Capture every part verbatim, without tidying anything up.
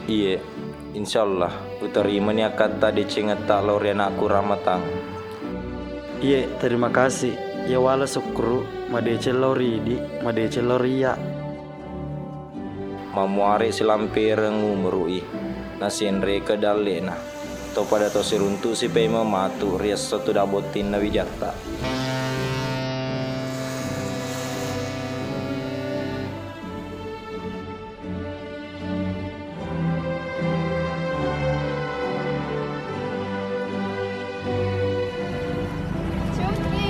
Iye, insyaallah, utarimani akkatta decengetta lao ri anakku Ramatang. Iye, terima kasih. Iya wala sukkuru, madeceng lao ri idi, madeceng lao ri iya. Mamuare silampereng umuru'i, nasenreke dalle'na. Topada to siruntu sipaimeng matu ri esso tudang bottinna wijatta. Cuki.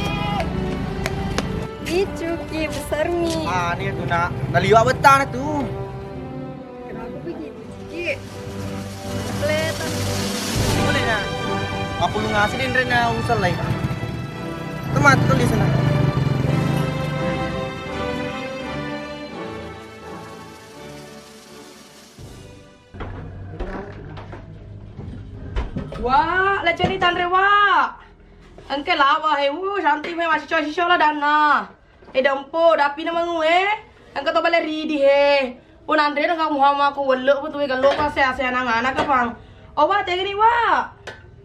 Ih, Cuki, besar mi. Ah, ini tuh, Nak. Naliwa betana tuh. Kenapa begitu, Cuki? Kelihatan. Boleh, Nak. Apa lu ngasih deh, Nak, usah lah. Teman tuh di sana. Wa, leceni tanre, Wa. Engke lawa he, uh, cantik me, masih coy-coy lah dana. Eh, dempo, dapi na mengue. Engke to bale ridi he. Pun anre na kamu hama aku welle, aku tuwe galo pa se ase anak-anak kapang. Oh, Wa, tegeni, Wa.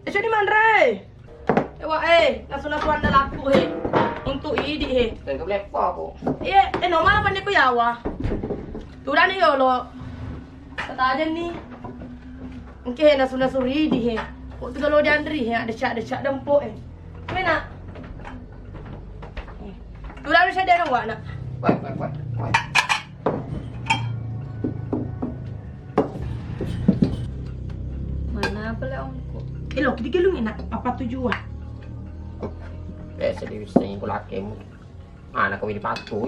Leceni manre. Ewa, eh, nasu-nasu anda laku, he. Untuk idi, he. Tega bleppo aku. Iya, eh, no mana pande ku yawa. Turani yolo. Tatajen ni. Engke, he, nasu-nasu ridi, he. Kok tu kalau diandri, he, ada cak, ada cak dempo, eh. Mena. Turani saya dia nak, nak. Wah, wah, wah, wah. Mana pale ongko? Eh, lo, kita gelung enak. Apa tujuan? Eh, sedih bisa ngikut lakemu. Mana kau ini patu?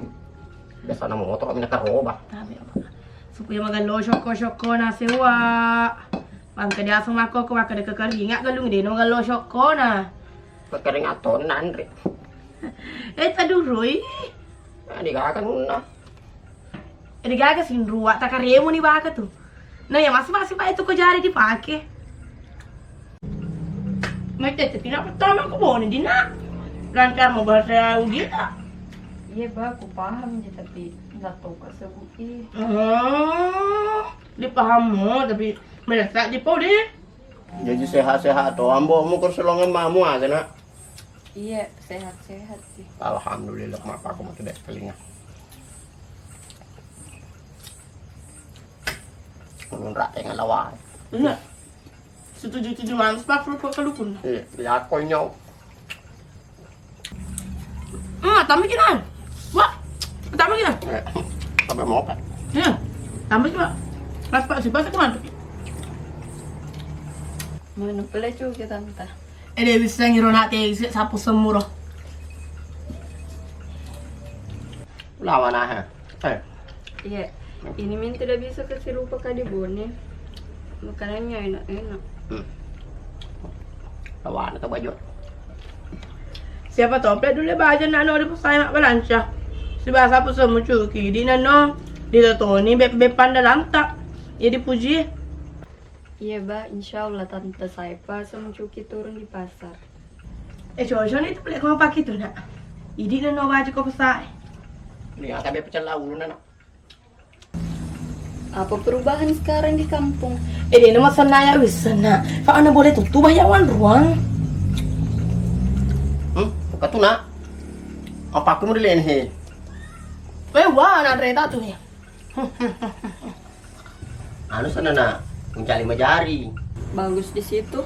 Biasa nama motor kami nak roba. Tapi apa? Supaya makan lo syoko-syoko nasi wa. Bangka dia asam aku, aku makan dekat keringat gelung deh, no makan lo syoko na. Keringat ton nanre. Eh, tadurui. Ini gaga nunna. Ini gaga sinrua, takaremu ni baka tu. Nah, ya masih-masih pak itu kau jari dipake. Macet, tapi nak pertama aku bawa ni dina. Lancar mau bahasa Ugi tak? Iya, Ba, aku paham je, tapi nggak tahu kok sebut, ih. Oh, dipaham mau, tapi melesak di pau deh. Jadi sehat-sehat to, ambo mukur selongan mamu aja, Nak. Iya, sehat-sehat sih. Alhamdulillah, kenapa aku mau tidak telinga. Nunrak tengah lawan. Iya. Setuju-tuju manus, Pak, perut kok kelukun. Iya, ya konyol. Ah, tambah kira. Wah, tambah kira. Eh, tambah mau apa? Iya, tambah kira. Pas Pak, si Pak, aku mantap. Mana pelacu kita, Tante? Eh, dia bisa ngira nak teh, sapu semua. Lawan aha? Eh. Iya, ini min tidak bisa kasih rupa kadi bone. Makanannya enak-enak. Hmm. Lawan atau baju? Siapa tahu pula dulu baju nak no di pusat mak balanca. Si bahasa apa semua cuki di nano di totoni beb beb panda lanta. Ya dipuji. Iya, Ba, insya Allah Tante Saifa sama Cuki turun di pasar. Eh, cocok nih itu beli kau pakai tuh, Nak. Idi neno baju kau pesan. Ini ada be pecel lalu, Nak. Apa perubahan sekarang di kampung? Eh, dia nama sana ya wis sana. Pak, ana boleh tutup banyak wan ruang. Hmm, buka tuh, Nak. Apa aku mau di lain he? Eh, wah, anak reta tuh nih. Anu sana, Nak, mencari majari. Bagus di situ.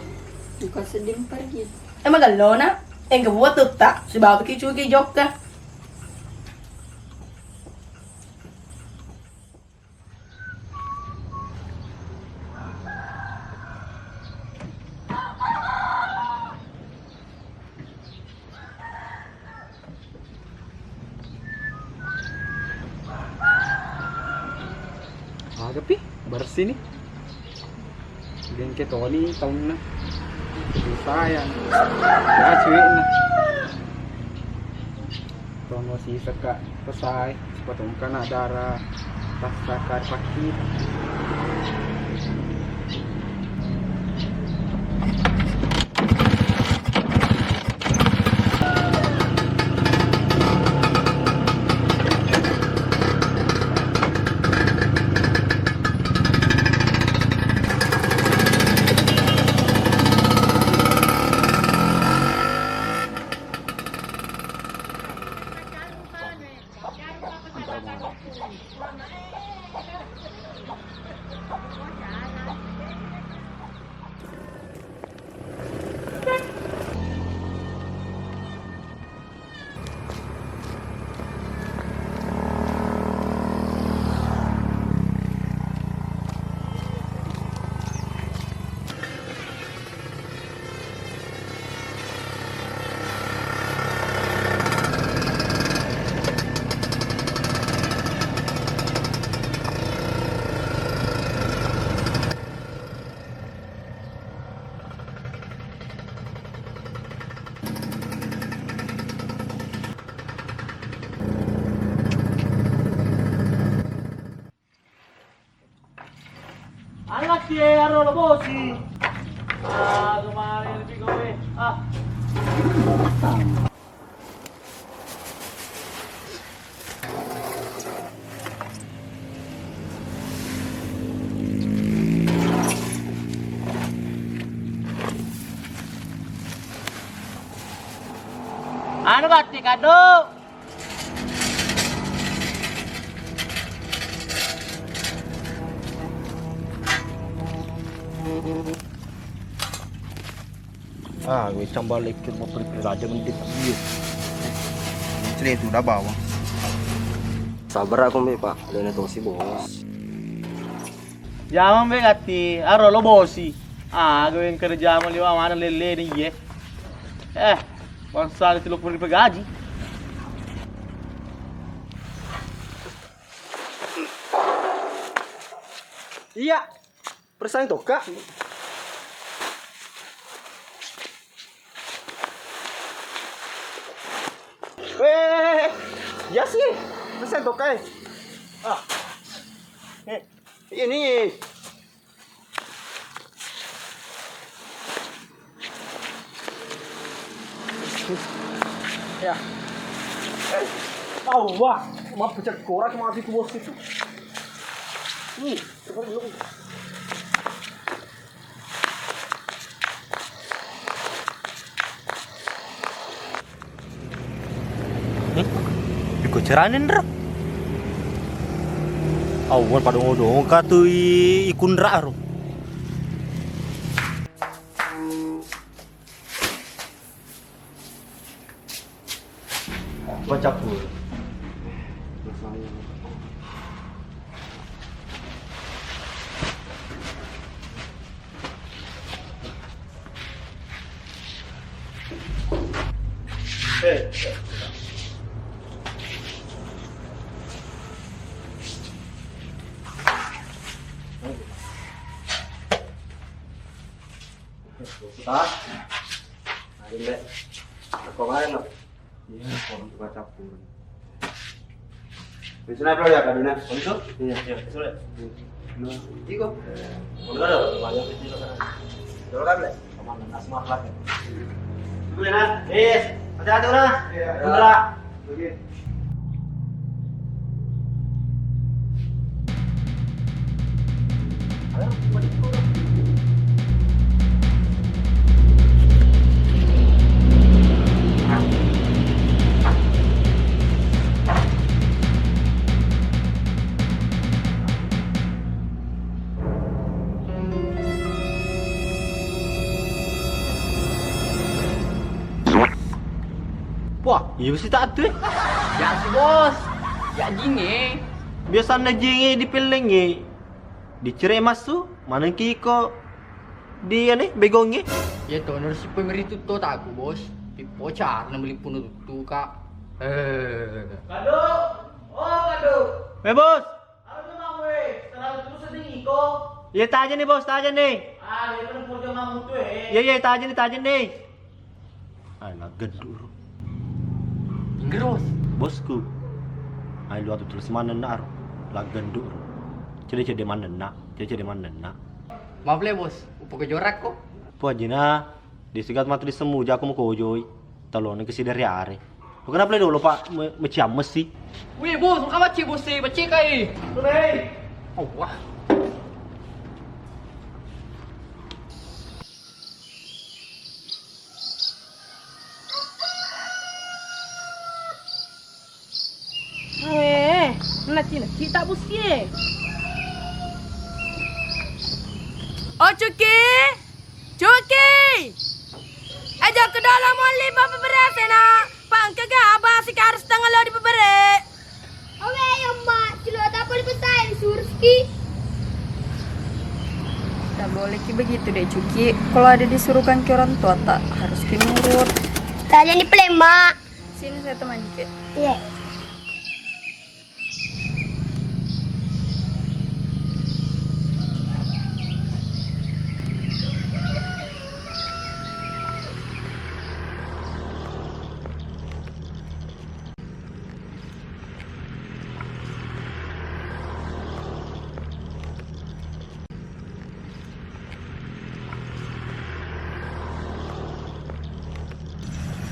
Bukan sedih pergi. Emang gelo, Nak? Enggak buat tuh tak. Sebab ki cuki jokka. Aga pi, bersih nih. Dengke toni taunna. Sayang. Ya, cuekna. Tonggo siseka pesai, sepatungkana dara, rasa kar pakki. Ye, aro lo bosi. Ah, kemarin lebih kowe. Ah. Anu batti kado. Ah, gue tambah lekir mau pergi raja mending. Iya. Cerita udah bawa. Sabar aku, Mbak, Pak. Lena tosi, Bos. Jamang be gatti, aro lo bosi. Ah, gue yang kerja mau liwa mana lele ni ye. Eh, bangsa itu lo perlu gaji. Iya, perasaan toka. Weh, ya sih, perasaan toka. Eh. Ah, eh, ini. Ya. Awah, mau pecah korak mati ku bos itu. Hmm, coba dulu. Hmm? Iko ceranen ro. Awal pada ngodong katu i ikunra ro. Baca pun. Eh. Putar. Nah, ini, Dek. Aku kemarin, loh. Iya, kok buka campur. Ini sana, Bro, ya, kaduna. Oh, itu? Iya. Iya, itu, Dek. Nah, iko. Boleh, Dek. Banyak kecil sana. Boleh, Dek. Sama dengan asma, Dek. Boleh, Dek. Iya. Hati-hati, Dek. Iya. Boleh. Wah, iya mesti tak tuh. Ya si bos, ya jinge. Biasanya jinge di pelenge. Dicere massu, manengki ko di ane begonge. Ya to, harus si pemeri tutto taku bos. Pippo cara na melipuno tuttu ka. Eh. Kado, oh kado. Eh bos. Aro jamang we, terlalu terus seding iko. Iya taja nih bos, taja nih. Ah, dia pun pur jamang mutu eh. Iya iya taja nih, taja nih. Ai laggenduk ro. Inggero bos. Bosku. Ai luatu terus manenna ro. Laggenduk ro. Cede-cede manenna, cede-cede manenna. Maaf le bos, upo kejorak ko. Po ajina, disegat matu disemu jako mukojoi. Talone kesi dari are. Lo kenapa le dolo, Pak? Me-, meciam mesi. Wih, bos, maka baca bos sih, baca kai. Hei. Oh, wah. Eh, nacci-nacci tak bos sih. Oh, Cuki. Cuki! Eh, jokka dolo molli pappeberese, Nak. Pa engka ga basi harus tengah lo dipebere. Oke, ya, Mak. Silo tak boleh petai, suruh ski. Tak boleh ki begitu deh, Cuki. Kalau ada disuruhkan ke orang tua, tak harus ki nurut. Tak jadi play, Mak. Sini saya temani ki. Iya.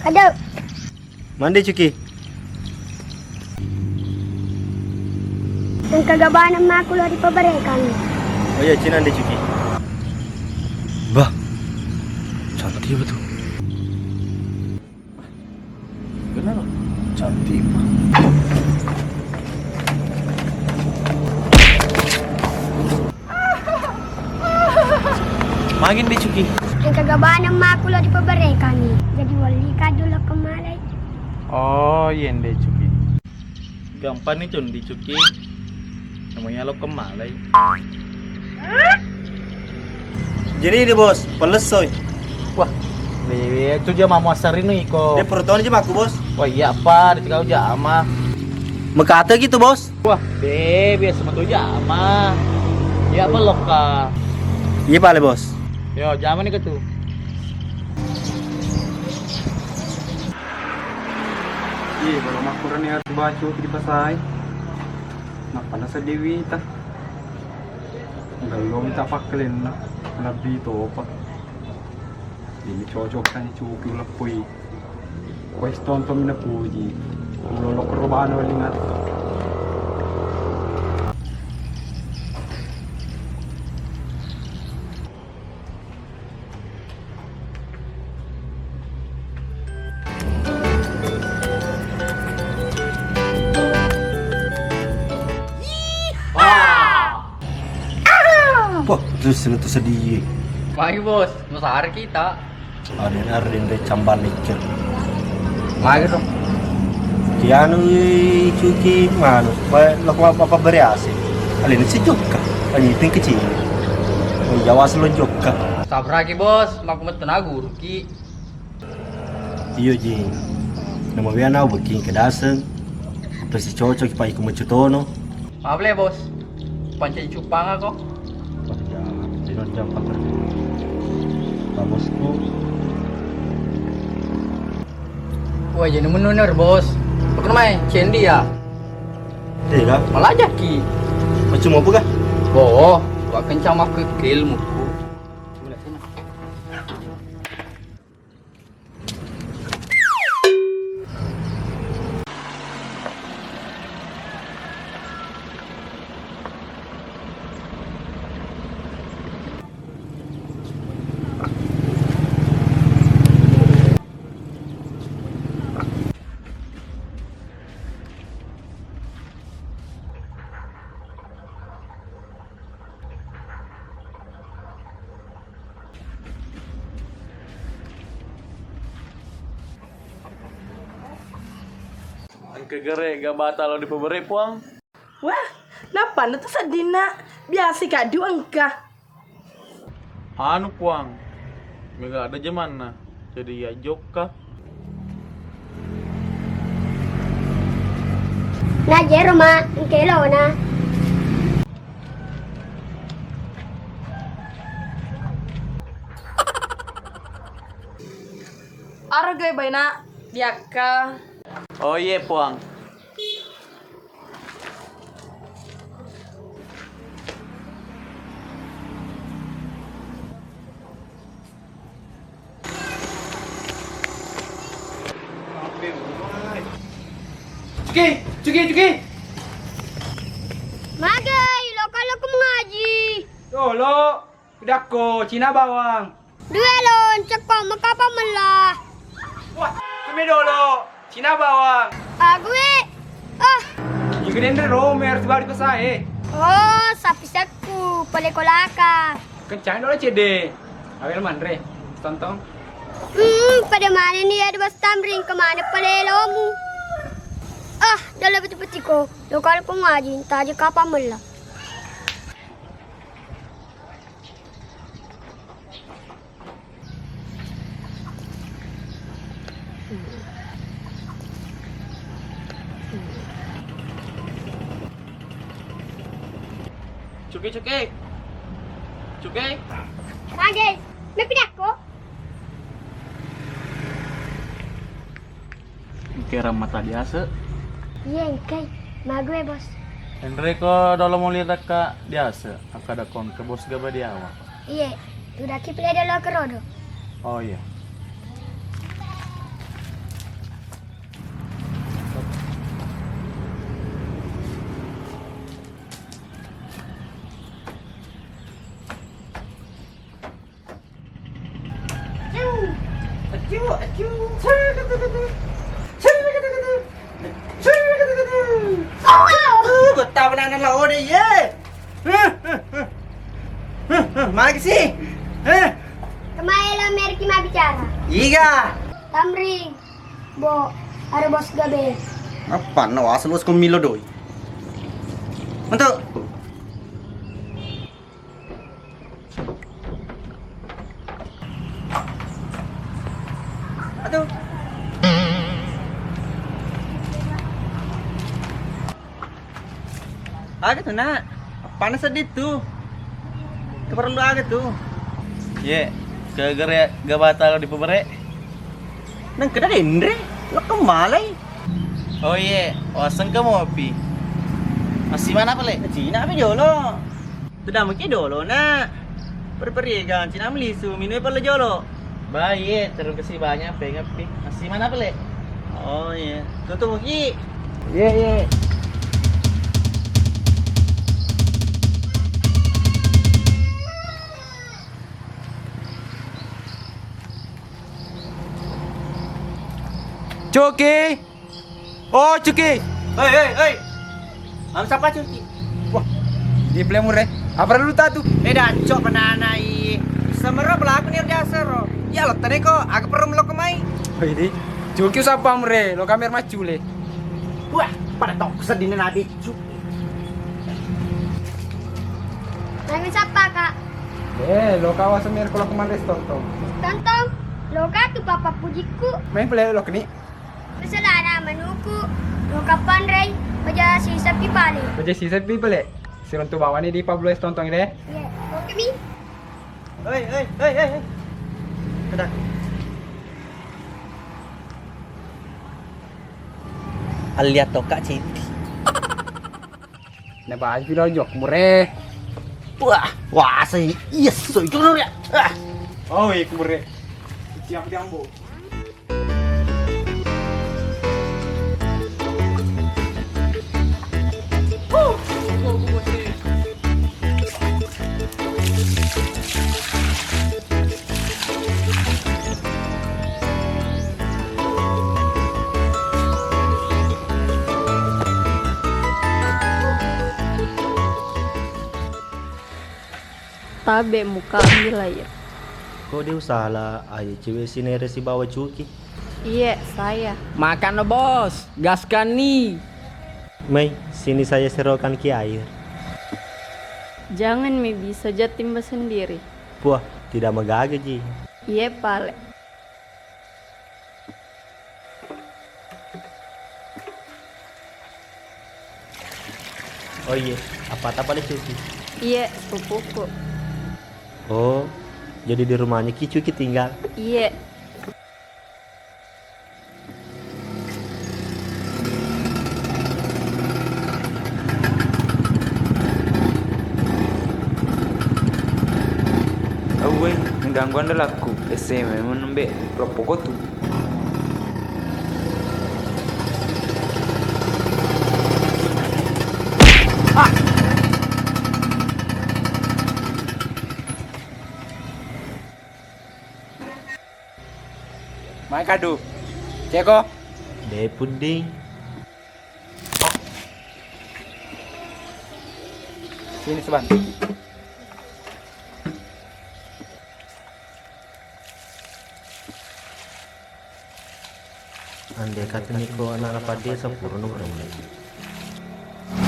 Aduh. Mandi Cuki. Engka gabana makkulo ripabarekang. Oh iya, cina Ande Cuki. Bah, cantik betul. Benar, cantik. Magi Ande Cuki? Engka gabana makkulo ripabarekang. Jadi walli ka dulu kemari. Oh, iya Ande Cuki. Gampang ni Cundi Cuki. Namanya lo kemalai. Jadi ini bos, pelesoi. Wah, lewe tu jama muasari ni ko. Dia perutona aja maku bos. Wah iya apa, dia kau jama. Mekata gitu bos. Wah, be biasa metu jama. Iya apa loka? Iya pale bos. Yo, jama ni ketu. Iya, kalau makurani harus baca di pasai. Nappa nasedding wita. Gello wita pakkalenna. Lebbi topa. Ini cocok kan cuki uleppui. Wes tonton mina puji. Ulolo kerobano lingat. Wah, terus itu sedih. Mai bos, masar kita. Ada ada yang cambang lecet. Mai dong. Kianu cuci manus, lo apa beri asik. Alin si jokka, alin kecil. Jawa selo jokka. Sabraki bos, maku metu na guru ki. Iyo ji. Nama wea nau beki kedaseng. Pesi cocok pa iku mecu tono. Maaf le bos. Pancen cupang ako. Wah, jangan. Tidak jam pakai. Pak bosku. Wah, jadi menunur bos. Apa namanya? Cendi ya? Tidak. Malah jaki. Macam apa kah? Oh, wah kencang aku ilmuku. Engka gare ga bata lo dipabere puang. Wah, nappa na tu seddinna. Biasa kadu engka. Anu puang, mega ada jamanna. Jadi ya jokka. Nah, jero ma engkelona. Arga baina diakka. Oh iye puang. Cuki, cuki, cuki. Magai, lokal aku mengaji. Dolo, pidakko, Cina bawang. Due lon, cekko, mekapa mella. Wah, kami dolo, Cina bawang. Ague. Ah. Juga dendre romer, tiba di pesae. Oh, sapi sekku, pale kolaka. Kencang dolo cede. Awel manre, tontong. Hmm, pada mana nih ada bos tamrin, kemana pale lomu? Ah, dalam betul-betul ko. Lokal aku ngaji, taji kapa mella. Cuke, cuke. Cuke. Mage, me pidakko? Engke rammata diase. Iya, engkai. Mague, bos. Enreko dolo moli takka diase, akkada kon ke bos gaba diawa. Iye, tudaki pile dolo kerodo. Oh iya. Bettapa nana lao de ye. Magi sih? Kemae lo merki mabbicara. Iga. Tamring. Bo, ada bos gabe. Apa na wasa bos ko milo doi. Untuk. Aduh. Aga tu, Nak? Panas sedih tu. Keperlu aga tu? Ye, kegere gabata lo di pebere. Nang kena dendre, lo kemalai. Oh iye, waseng ke mopi. Masih mana pale? Cina apa jolo? Sudah mungkin dolo, Nak. Perperiega, Cina melisu, minum pale jolo. Baik, terima kasih banyak, pengen pi. Masih mana pale? Oh iya, tutup lagi. Iya, iya. Coki. Oh, Cuki. Hei, hei, hei. Am sapa Cuki? Wah, di pele mure. Apa lu tatu? Eh, dancok penanai. Semero pelaku ni biasa ro. Ya lo tadi ko, aku perlu melok kemai. Oh, ini. Cuki sapa mure? Lo kamer macule. Wah, pada tok sedih nabi Cuki. Nami sapa, Kak? Eh, lo kawasan mer kalau kemarin tontong. Tontong, lo katu papa pujiku. Main pele lo keni. Masalahna manuku, lo kapanrei, baja sisepi pale. Baja sisepi pale. Siruntu bawani di Pablo es tontong deh. Iya, oke mi. Hei, hei, hei, hei, hei. Kada. Alliat toka centi. Na baju lo jok mure. Wah, wah, sai, yes, so itu lo ya. Ah. Oh, ik mure. Siap diambo. Tabe muka bilai. Ko de usala aja cewek sinere sibawa Cuki. Iye, saya. Makan no, Bos. Gaskan ni. Mai, sini saya serokan ki air. Jangan mi bisa jatimba sendiri. Puah, tidak magaga ji. Iye, pale. Oh iye, apa tapa le Cuki? Iye, sepupuku. Oh, jadi di rumahnya ki Cuki tinggal? Iye. Awwe, mengganggu andalaku. S M M nembe, loppo kotu. Mai kadu. Ceko. De pudding. Sini sebentar. Ande katanya ko anak-anak padesa pura no berani.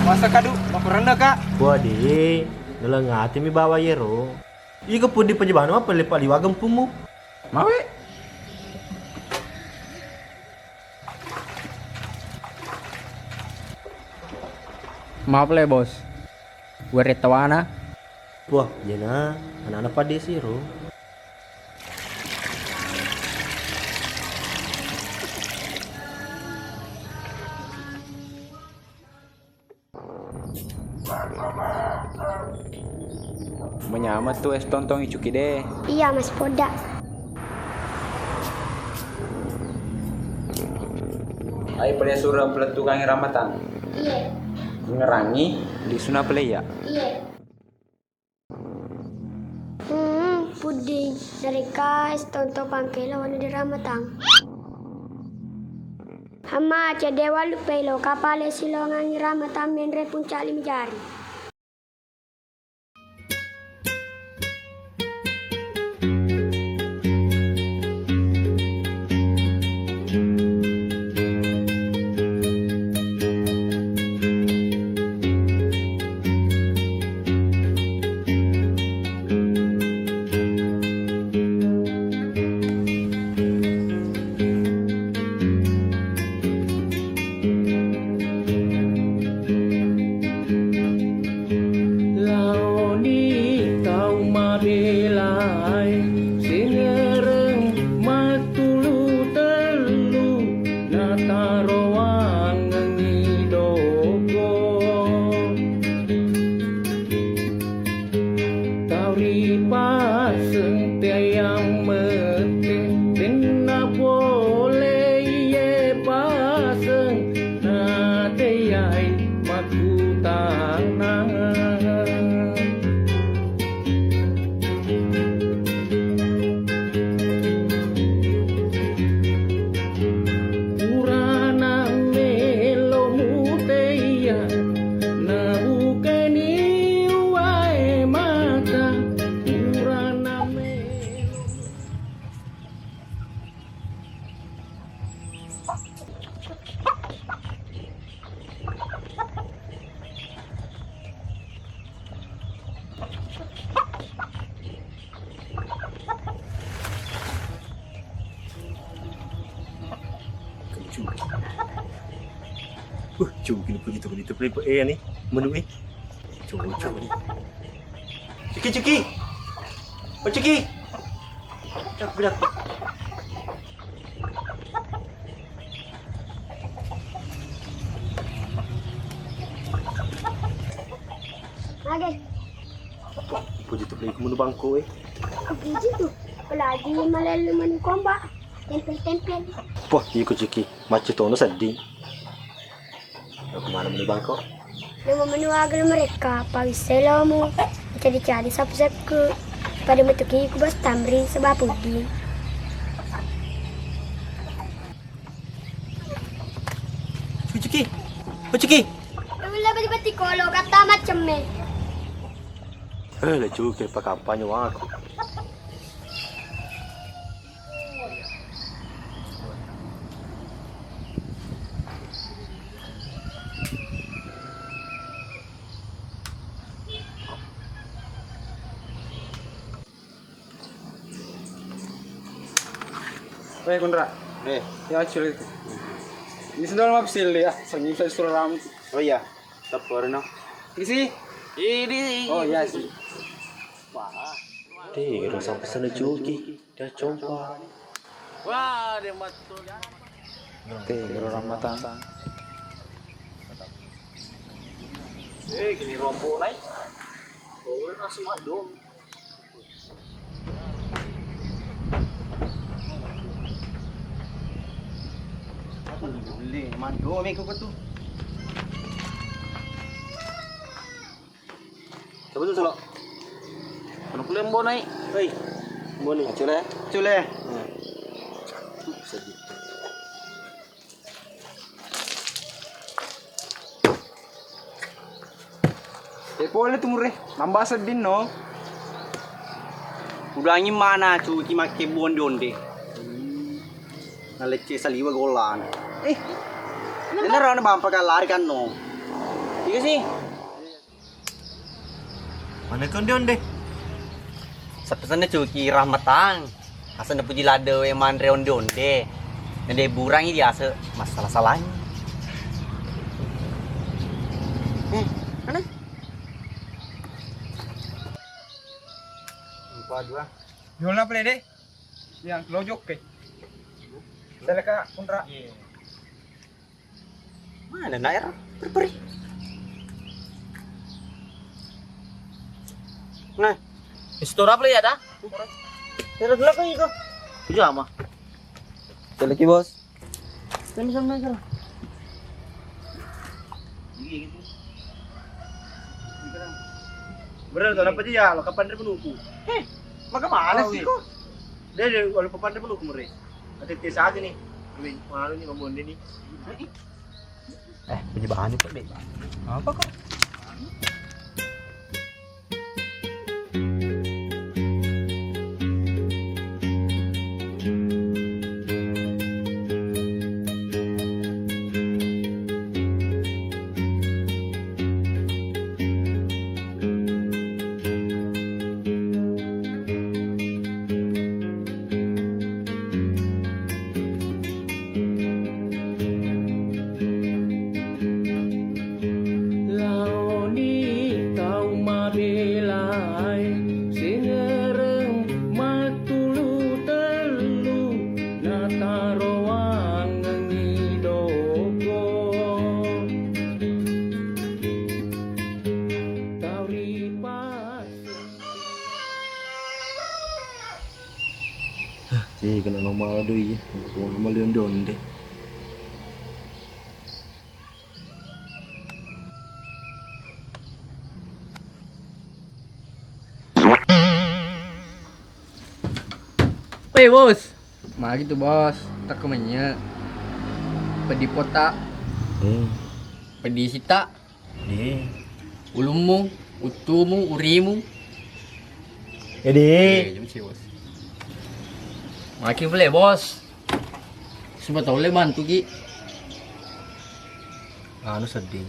Masa kadu, makuranna ka? Wah de, nalengati mi bawa yero. Iko pudi pajabano apa lepa liwa gempummu? Mawe. Maaf le bos. Were tawana. Wah, jena anak-anak padesa ro. Manyameng tu es tontong icuki de. Iya, Mas Poda. Ai pale surang pelettukangi ramatang. Iya. Ngerangi di suna pale ya. Iya. Hmm, pudding. Nareka es tontong pangkelo wana di ramatang. Amma, cedde' wallu pelo kapale silongangi Ramatang menre puncak lima jari. Laoni tau mabelae, sengereng mattulu tellu, nataroangengi doko. Tau ripaseng teayang mette, tenna pole iye paseng, nateai makkutana. Purana melo muteiya, nabukani uwae mata. Purana melo. Kencur. Uh, cumi, puji tu, itu play, eh, ni, menu, eh. Cumi, cumi. Cuki, cuki. Oh, cuki. Cak, bedak. Oke. Puji tu, play, menu bangko, eh. Puji tu. Apalagi malellu menu komba. Tempel-tempel. Poh, iko cuki. Macet tono sedih. Aku mana menu bangko? Namo menu aga mereka, pawissai lomu, cari-cari sapu-sapu. Pada metuki ku bos tamri sebab pudi. Cuki, cuki. Kamu lebih beti kolo kata macam me. Eh, le cuki, apa kampanye waku? Weh, Kundra. Eh. Ya, acil itu. Ini sendal mah pesil ya, sanging saya suruh ram. Oh iya, sabar no. Isi. Ini. Oh iya sih. Wah. Deh, kira sampai sana cuki. Dia compa. Wah, dia matu. Te, ro Ramatang. Eh, gini rombo nai. Oh, nasi madom. Boleh, madom iko tu. Coba tu, Solo. Anu kuliah mbonai. Hei. Mboni. Cule. Cule. Hmm. Sedih. Eh, pole tu mure. Nambah sedih no. Udangi mana cuki makke buang di onde. Nalecce saliwa golan. Eh. Bener ana bampa kan lari kan no. Iya sih. Mana ke onde-onde? Sapesenna cuki Rahmatang. Asenna puji ladde we manre onde-onde. Nade burangi diase masalah-salahi. Eh, mana? Empat dua. Yola pele deh. Yang lojok ke. Seleka Kundra. Iya. Mana na ero? Perperi. Nah, istora apa ya dah? Ero dulu kok iko. Tujuh ama. Lagi, Bos. Sama sama sama. Bener tuh, apa aja ya? Lo kapan dia menunggu? Eh, maka mana sih kok? Dia dia kalau kapan dia menunggu mereka. Ada tes aja nih. Malu ni mabonde ni. Eh, puji bahan itu. Apa kok? Laoni tau mabelae, sengereng matulu tellu, natarowangengi doko. Tau ripas. Eh, kena nomor doi, ya. Kena nomor doi, doi. Weh, Bos. Magi tu, Bos. Takko menye. Pedi pota. Hmm. Pedi sita. Di. Ulummu, uttumu, urimu. Edi. Eh, jam si, Bos. Maki pule, Bos. Suba tau le bantuki. Anu sedding.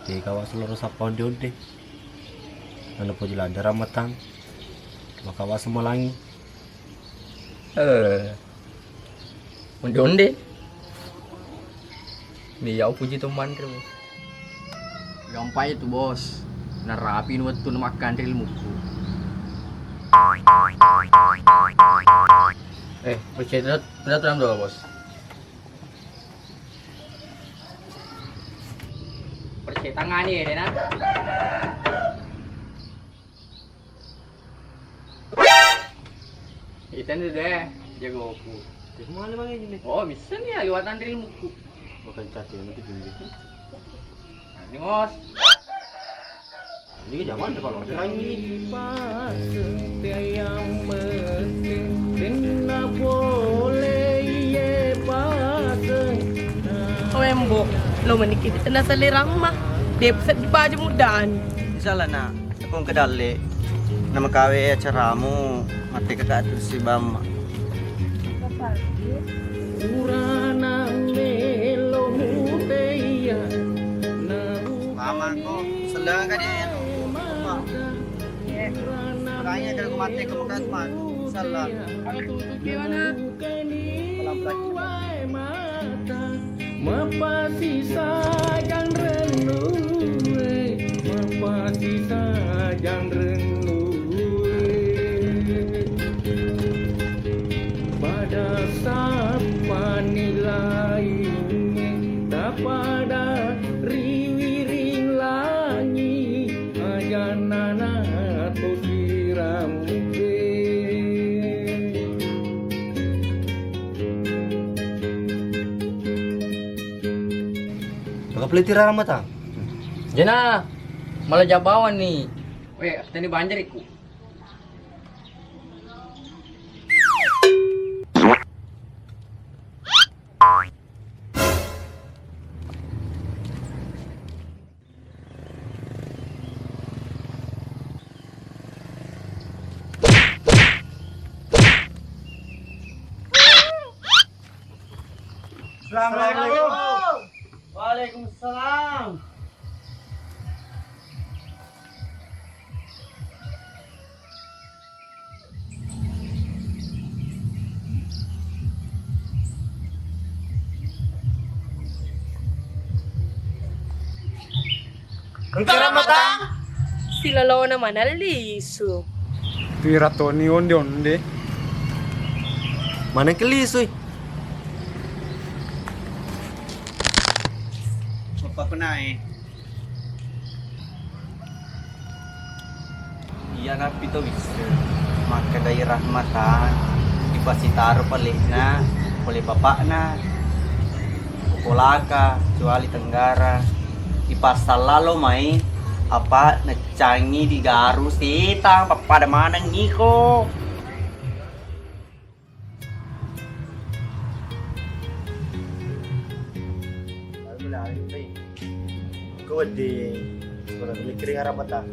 Tega wasu loro sappa onde-onde. Anu poji ladde ramatang. Maka wasu malangi. Eh. Onde-onde. Ni yau puji to manre, Bos. Gampang itu, Bos. Narapi wettu na makkanre ilmukku. Eh, percaya, percaya tenang dulu, Bos. Percaya tangani ya, Dena. Itu nih deh, jagoku. Terus mana bang ini? Oh, bisa nih ya, lewat antre ilmuku. Bukan cati, nanti gini. Ini, Bos. Ini zaman depan orderan ini. Paseng te yang penting, kena boleh iye paseng. Oh, Embo, lo menikiti tena selera mah. Dia bisa dibaca mudahan. Salah, Nak. Aku ke dalle. Nama kawe acaramu, mate kakak terus si bam. Urana melo muteya. Mama ko, seleng ka dia. Makanya kalau mate ke bekas mah, salah. Kalau tutup gimana? Pelan-pelan. Mapasi sajang rennu e, mapasi sajang rennu e. Pada sappani laing e, tapada ri wiring langi, ajanna na to siramu e. Maka peliti rara mata. Jena, malah jabawan nih. Weh, tadi banjir iku. Assalamualaikum. Waalaikumsalam. Engka ramatang? Silalona maneng lisu. Tui ratoni onde-onde. Maneng ke lisui. Bapakku nae. Iya nappi to wisseng makkedai Rahmatan ipasitaro pale'na pole bapakna. Polaka, kecuali Tenggara, ipassallalo mai apa neccangi digaru setang pappada maneng iko. Wedding, sebenarnya kering arah mata.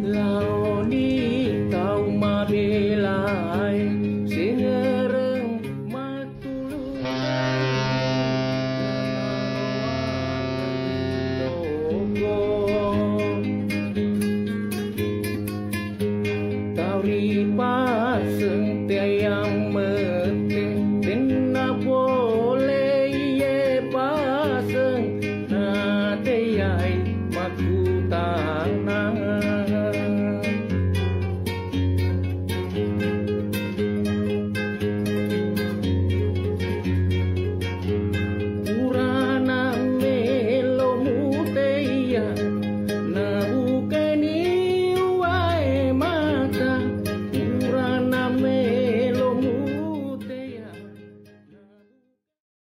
Laoni tau mabelae, sengereng matulu. Tau ripaseng teai mette, tenna pole iye paseng, na teai makkutana.